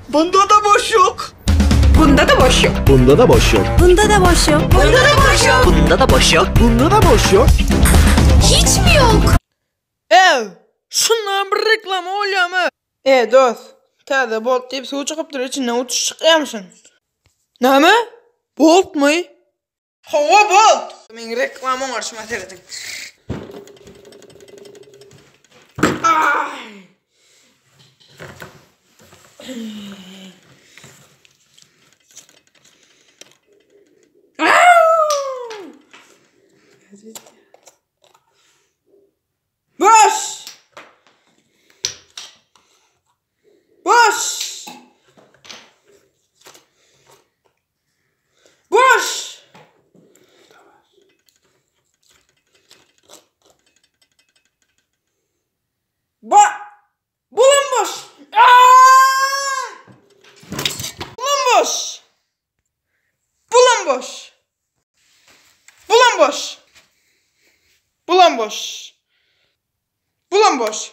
Bunda da boş yok. Bunda da boş yok. Bunda da boş yok. Bunda da boş yok. Bunda da boş yok. Bunda da boş yok. Bunda da boş yok. Hiç mi yok? Ew! Şundan bir reklama bolýamy? E, dost, täze Bolt diýip suw çykypdyr, içinden uçuş çykýamyşyn. Näme? Boltmy? Hawa, Bolt! Meň reklama oňarşyma serediň. Aý! Boş! Boş! Boş! Ba Bulam boş! Aaaa! Bulam boş! Bulam boş! Bulam boş! Bulam boş! Bulam boş!